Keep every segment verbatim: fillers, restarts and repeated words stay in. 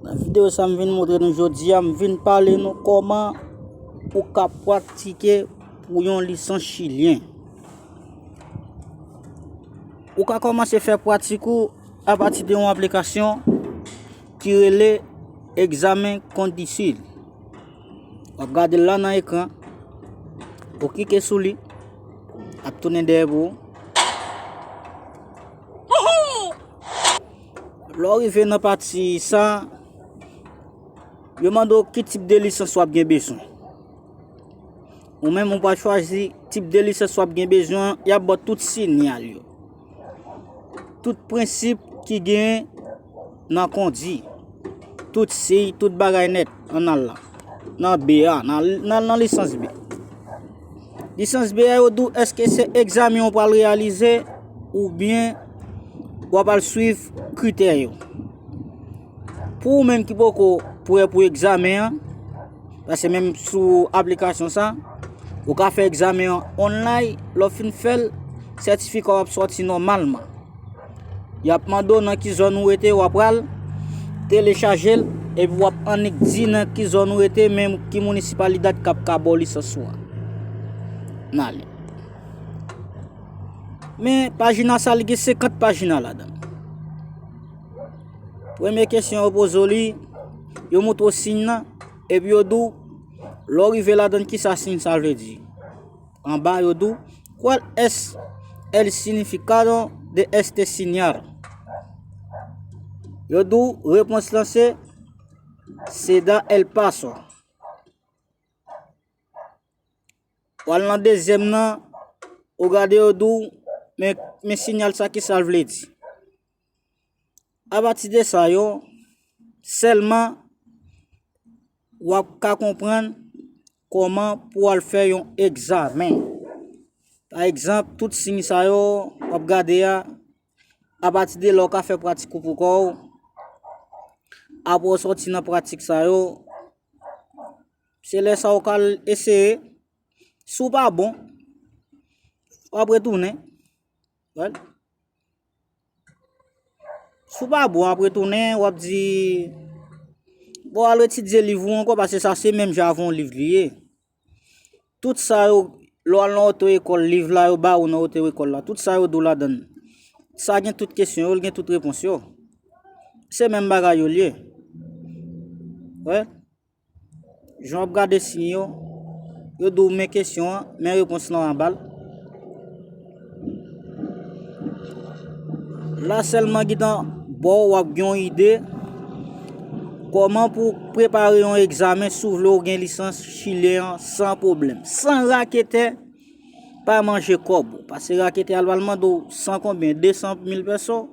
Videyo sa m vin montre nou jodi a, m vin pale nou kòman ou ka pratike pou yon lisans chilyen. Ou ka kòmanse fè pratik ou apati de yon aplikasyon ki rele Examen Conducir. W ap gade l la nan ekran. Ou klike sou li. Ap tounen dèyè pou ou. Lè w rive nan pati sa, yo mande w ki tip de lisans w ap gen bezwen. Ou menm ou pral chwazi tip de lisans w ap gen bezwen an, y ap ba w tout sinyal yo. Tout prensip ki genyen nan kondi. Tout siy, tout bagay nèt, ann al la. Nan B a, nan, nan, nan lisans B. Lisans B a yo di w èske se egzamen w pral reyalize oubyen w ap al swiv kritè yo. Pou ou menm ki poko prè pou egzamen an, paske menm sou aplikasyon sa, ou ka fè egzamen an online, lè w fin fè l, sètifika w ap sòti nòmalman. Y ap mande w nan ki zòn ou rete, w ap pral telechaje l, epi w ap annik di nan ki zòn ou rete, men ki minisipalidad k ap ka ba w lisans ou a. N ale. Men pajina sa, li gen senkant pajina ladan l. Premye kesyon yo poze w li, yo montre w siy nan, epi yo di w, lè w rive ladan l, kisa siy sa vle di. Anba, yo di w, ¿cuál es el significado de este señal? Yo di w, repons lan se, se da el paso. W al nan dezyèm nan, ou gade yo di w, men, men sinyal sa, kisa l vle di. Apati de sa yo, sèlman w ap ka konprann kòman pou w al fè yon egzamen. Pa egzanp, tout siy sa yo w ap gade a, apati de lè w ka fè pratik ou pou kò w, apre w sòti nan pratik sa yo, se lè sa w ka al eseye. Si w pa bon, w ap retounen. Well, si w pa bon, w ap retounen, w ap di, bon, al etidye liv ou ankò, paske sa se menm jan avè yon liv li ye. Tout sa yo, lè w al nan oto ekòl, liv la yo ba ou nan oto ekòl la, tout sa yo di w ladan l, sa gen tout kesyon yo, l gen tout repons yo. Se menm bagay yo l ye. Well, jan w ap gade siy yo, yo di w men kesyon an, men repons lan anba l. La sèlman gentan ba w, w ap gen yon ide kòman pou w prepare yon egzamen si w vle w gen lisans chilyen an san pwoblèm, san raketè pa manje kòb ou. Paske raketè a pral mande w san konbyen, de san mil pèso.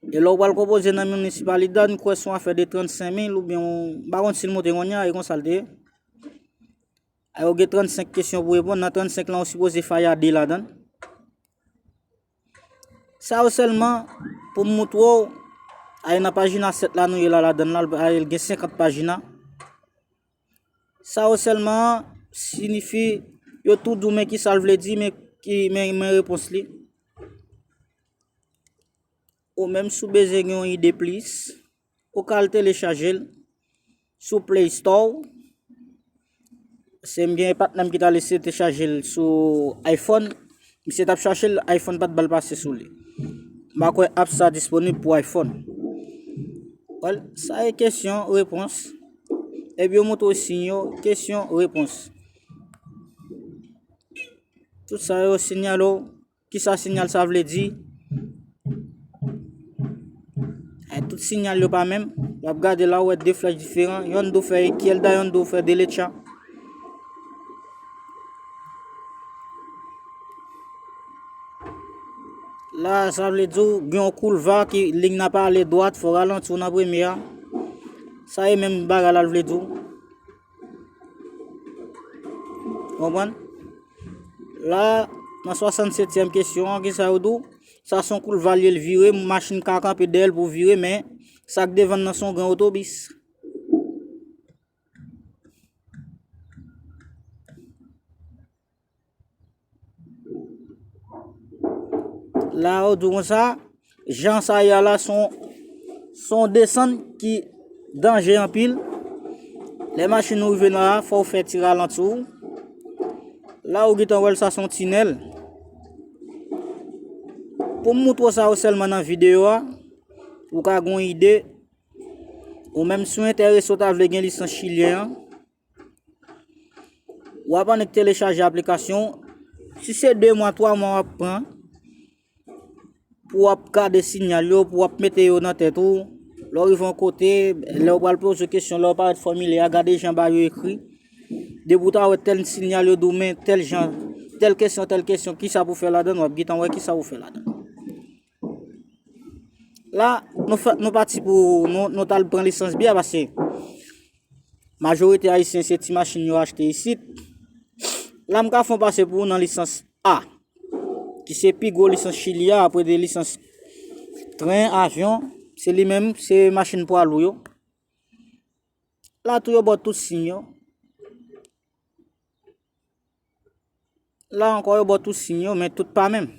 E lè w pral konpoze nan minisipalidad, m kwè se yon afè de trannsenk mil oubyen yon, m pa konn si l monte kounye a, e konsa l te ye. A, yo gen trannsenk kesyon pou reponn. Nan trannsenk lan, ou sipoze faya de ladan l. Sa yo sèlman pou m montre w, a, e nan pajina sèt la nou ye la, ladan l la, a, l gen senkant pajina. Sa yo sèlman siyifi, yo tou di w men kisa l vle di, men ki, men, men repons li. Ou menm si w bezwen gen yon ide plis, ou ka al telechaje l sou Play Store. Se m gen patnè m ki t al eseye telechaje l sou iPhone. Misye t ap chache l, iPhone pa t ba l pase sou li. M pa kwè app sa disponib pou iPhone. Well, sa e kesyon, repons. Epi yo montre w siy yo, kesyon, repons. Tout sa yo sinyale w. Kisa sinyal sa vle di? E tout sinyal yo pa menm. W ap gade la, w wè de flèch diferan. Yonn di w fè izkyèda, yonn di w fè derecha. La, sa vle di w gen yon koulva ki liy nan pa ale dwat, fò w ralanti w nan premye a. Sa e menm bagay la l vle di w. Konprann? La, nan swasannsetyèm kesyon an, kisa yo di w? Sa se yon koulva l ye, l vire, machin ka kanpe dèyè l pou vire, men sa k devan l nan se yon gran otobis. La, yo di w konsa, jan sa ye a la, se yon, se yon desann ki danje anpil. Lè machin ou rive la, fò w fè ti ralanti w. La ou gentan wè l, sa se yon tinèl. Pou m moutre w sa yo sèlman nan videyo a, ou ka gen yon ide. Ou menm si w enterese, w ta vle gen lisans chilyen an, w ap annik telechaje aplikasyon. Si se de mwa, twa mwa w ap pran pou w ap gade sinyal yo, pou w ap mete yo nan tèt ou. Lè w rive yon kote, lè w pral poze kesyon, lè w parèt fòmilè a, gade jan ba yo ekri. Depi w ta wè tèl sinyal, yo di w men tèl jan, tèl kesyon, tèl kesyon, kisa pou fè ladan, w ap gentan wè kisa pou fè ladan. La, nou fè, nou pati pou nou, nou t al pran lisans B a, paske majorite ayisyen se ti machin yo achte isit. La, m ka fè yon pase pou ou nan lisans A, ki se pi gwo lisans Chili a, apre de lisans tren, avyon, se li menm, se machin pwa lou yo. La tou yo ba w tout siy yo. La ankò, yo ba w tout siy yo, men tout pa menm.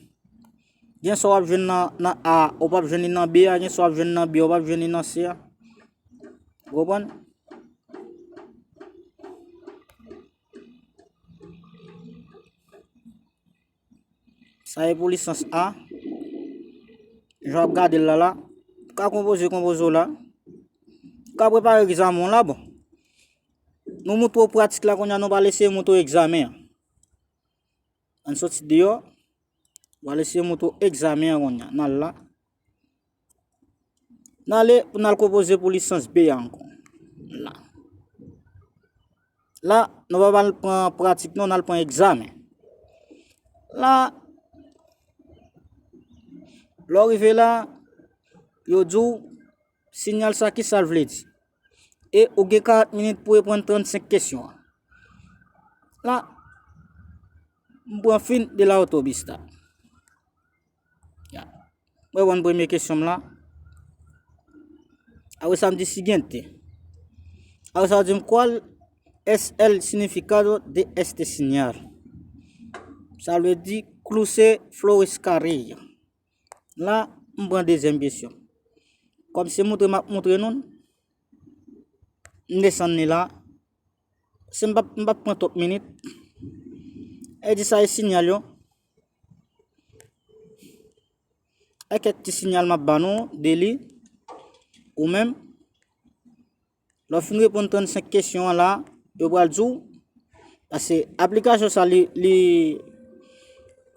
Gen sa w ap jwenn nan, nan A, ou p ap jwenn li nan B a, gen sa w ap jwenn nan B a, ou p ap jwenn li nan C a. Ou konprann? Sa e pou lisans A. Jan w ap gade l la la. Ou ka konpoze, konpoze w la. Ou ka prepare egzamen w la, bon. Nou moutre w pratik la kounye a, nou pral eseye moutre w egzamen an. Ann soti deyò. Nou pral eseye moutre w egzamen an kounye a. N al la. N ale pou n al konpoze pou lisans B a ankò. La. La, nou pa pral pran pratik non, n al pran egzamen. La, lè w rive la, yo di w, sinyal sa, kisa l vle di? E ou gen karant minit pou reponn trannsenk kesyon an. La, m pran fin de la autopista. Ya. Mwen reponn premye kesyon m la. Apre sa, m di siguiente. Apre sa, yo di m, "¿Cuál es el significado de este señal?" Sa vle di, "Cruce Flores Carrillo." La, m pran dezyèm kesyon. Kòm se moutre m ap moutre nou, m desann li la. Se m p ap, m p ap pran twòp minit. E di sa e sinyal yo. E kèk ti sinyal m ap ba nou de li. Ou menm, lè w fin reponn trannsenk kesyon an la, yo pral di w, paske aplikasyon sa li, li,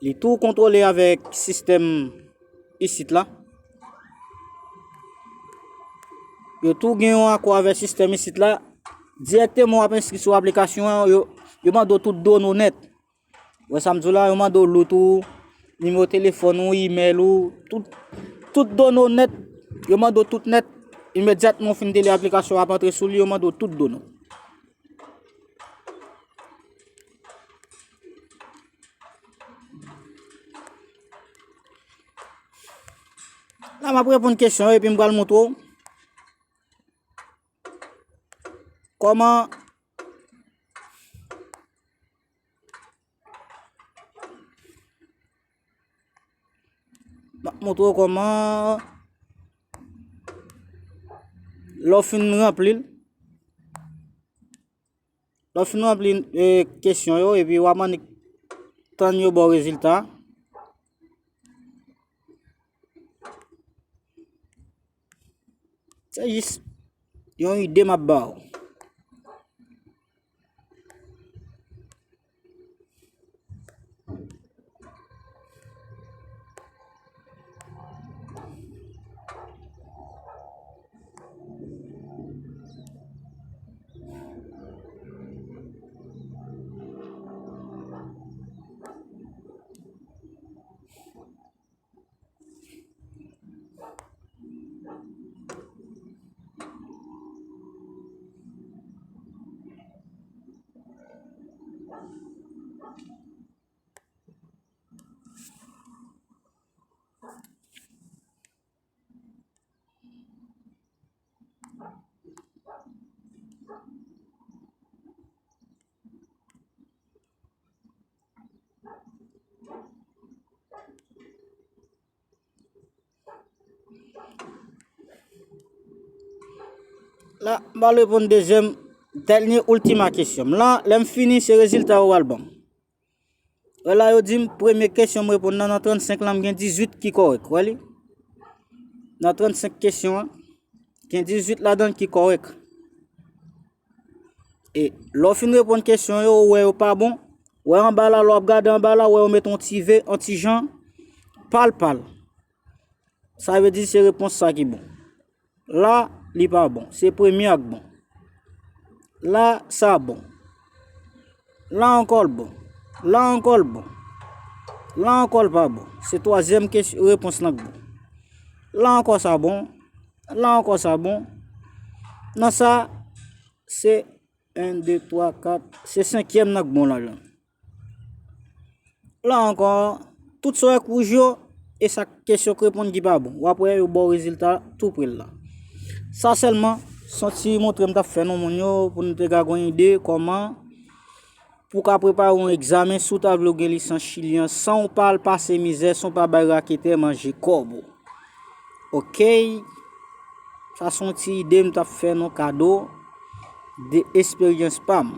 li tou kontwole avèk sistèm isit la. Yo tou gen yon akò avèk sistèm isit la. Dirèkteman w ap enskri sou aplikasyon an, yo, yo mande w tout done w nèt. Wè sa m di w la, yo mande w lout ou, nimewo telefòn ou, imèl ou, tout, tout done w nèt. Yo mande w tout nèt. Imedyatman w fin tele aplikasyon w ap antre sou li, yo mande w tout done w. La, m ap reponn kesyon yo epi m pral moutre w kòman, m ap moutre w kòman lè w fin ranpli l. Lè w fin ranpli, e, kesyon yo, epi w ap annik tann yo ba w rezilta. Se jis yon ide m ap ba w. La, m pral reponn dezyèm, dènye, ultima kesyon m. La, lè m fini, se rezilta yo pral ban m. Wè la, yo di m, premye kesyon m reponn nan, nan trannsenk la, m gen dizuit ki kòrèk. Wè li? Nan trannsenk kesyon an, gen dizuit ladan l ki kòrèk. E lè w fin reponn kesyon yo, ou wè yo pa bon. Wè anba la, lè w ap gade anba la, wè yo met yon ti V, yon ti jan, pal pal. Sa vle di se repons sa ki bon. La, li pa bon. Se premye a k bon. La, sa bon. La ankò l bon. La ankò l bon. La ankò l pa bon. Se twazyèm kes-, repons lan k bon. La ankò sa bon. La ankò sa bon. Nan sa, se en, de, twa, kat, se senkyèm nan k bon ladan. La ankò, tout sa w wè k wouj yo, e sa kesyon k reponn ki pa bon. W ap wè yo ba w rezilta tou pre l la. Sa sèlman, se yon ti montre m t ap fè nou moun yo, pou nou te ka gen yon ide kòman pou w ka prepare yon egzamen, si w ta vle w gen lisans chilyen san w pa al pase mizè, san w pa bay raketè manje kòb ou. Oke, sa se yon ti ide m t ap fè nou kado de esperyans pa m.